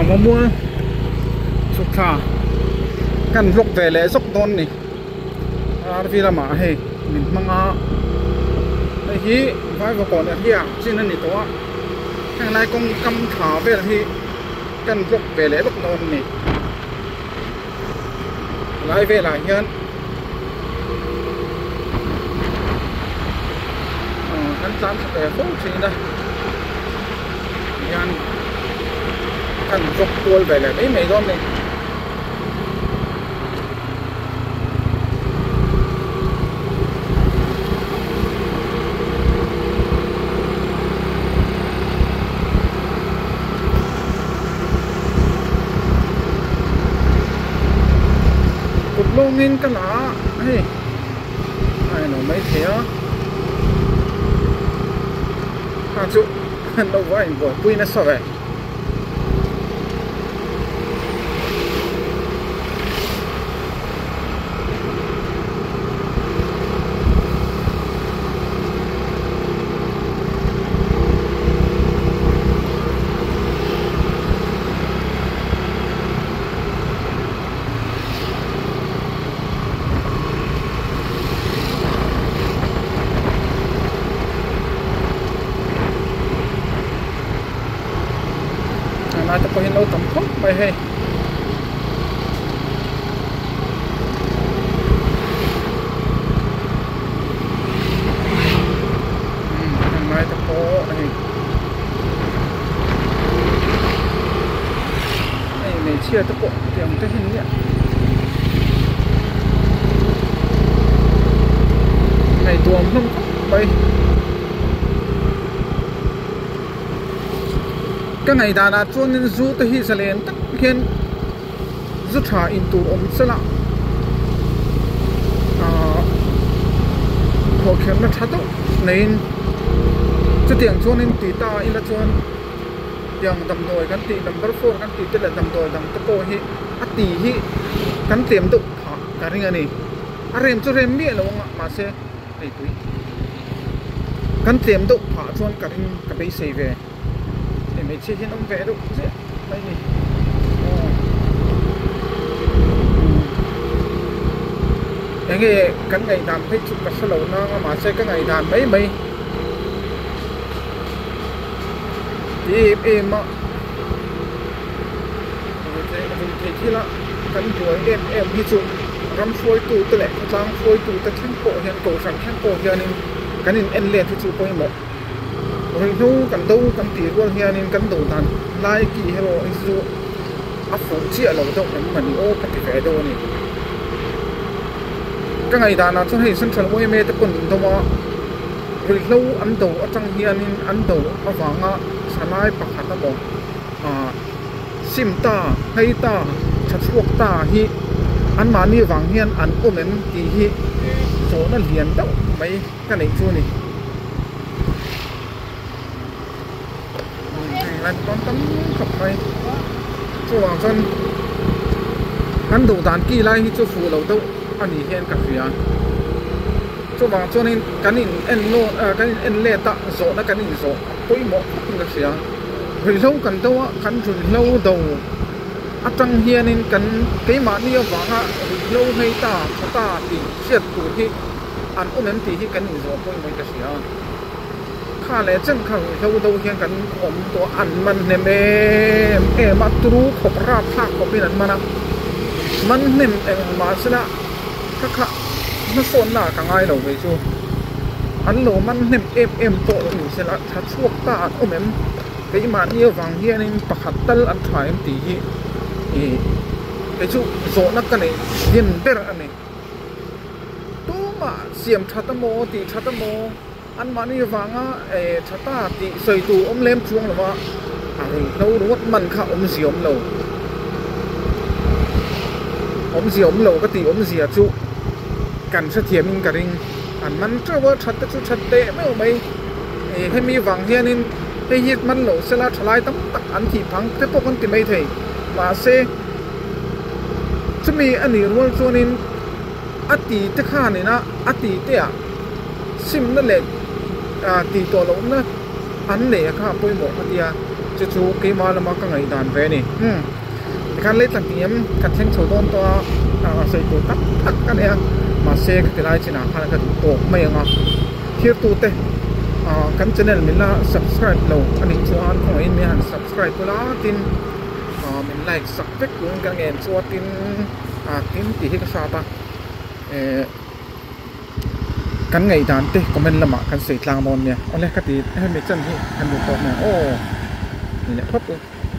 Rangvamual chhuk thla kan vlog ve leh zawk dawn ni RV lamah hei min hmang a hei hi Vaivakawn area chin a ni tawh a heng lai kawng kam thla vel hi kan vlog ve leh lawk dawn a ni lai velah hian kan tlan thla ve fo thin a hian kan vlog kual ve leh mai mai dawn a ni. Kut lawngin ka la a hei a en lo maithei a kha chu an lo va inbuaipui nasa ve. Lai te pawh hi an lo tam khawp mai hei. Heng lai te pawh hei hei hmeichhia te pawh tiang te hi an nia ngaihtuah awm hlawm khawp mai. Ka ngaihdanah chuanin zu te hi zalen tak hian zu tha in tur awm sela ahh thawhkherhna tha deuh neiin chutiang chuanin ti ta ila chuan tiang damdawi kan tih number four kan tih te leh damdawi dang te pawh hi a ti hi kan tlem deuh phah ka ring a ni a rem chu rem miah lo ang a mahse hei tui kan tlem deuh phah chuan ka ring ka beisei ve hei hmeichhia hian awm ve deuh chiah mai a ni aw enge kan ngaihdan phei chu ka hrelo nang a mahse ka ngaihdan mai mai ti em em a ruihtheih thil a kan buai em em hi chu ram hruaitu te leh khawtlang hruaitu te thleng pawh hian kohhran thleng pawh hianin kan in en let hi chu pawimawh ruihhlo kan do kan tih rual hianin kan do dan lai ki erawh hi chu a fuh chiah lo deuh em mawni aw ka ti ve deuh a ni ka ngaihdanah chuan hei central yma te pawn an do a ruihhlo an do atang hianin an do avanga thalai pakhat emaw ah sim ta hei ta tha chhuak ta hi anmahni vang hian an awm em tih hi zawhna lian deuh mai ka neih chu a ni. Heng lai pawh tam khawp mai chuvang chuan kan duh dan ki lai hi chu fuh lo deuh a ni hian ka hria chuvang chuanin kan in en lawn kan in en let a zawhna kan in zawh a pawimawh khawp in ka hria. Ruihhlo kan do a, kan ruihhlo do atang hianin kan keimahni avanga ruihhlo ngei ta tha ta tih hriat tur hi an awm em tih hi kan inzawh pawimawh in ka hria a. Kha leh chen kha ruihhlo do hian kan awm tawh a, an man hnem em em a, turu khawp rap thlak khawpin an man a, man hnem eng mahsela kha kha hmasawnna ah ka ngai lo ve chu. An lo man hnem em em pawh lo ni sela tha chhuak ta an awm em? Keimahni avang hianin pakhat tal an tha em tih hi ih kei chu zawhna ka neih hnem ber a ni. Tumah siam that emaw tih that emaw anmahni avanga eh tha ta tih sawi tur awm lem chuang lo va a ruihhlo ringawt man kha awmzia awm lo. Awmzia awm lo ka tih awmzia chu kan hrethiamin ka ring. An man teuh a that te chu that teh meuh mai. Ih hemi vang hianin hei hi man loh sela thalai tam tak an thih phang te pawh kan ti mai thei. Mahse chumi a nih rual chuanin a ti te khanin a a ti te ah simna leh ah tih tawh lohna an neih a kha a pawimawh ka tia. Chu chu keimah lama ka ngaihdan ve a ni. Umm tikhan lei tla hniam kan thleng chho dawn tawh a, a sawi tur tak tak a nia. Mahse ka ti lai chinah khan ka duh tawk mai ang a. Thirtute ah kan channel min la subscribe lo a nih chuan khawngaihin min han subscribe ula tin ah min like sak vek turin ka ngen chu a tin ah tin tih hi ka hrat a eh kan ngaihdan te comment lamah kan sawi tlang dawn nia. Awle ka ti hemi chan hi kan duh tawk mai ang aw ni leh phawt u.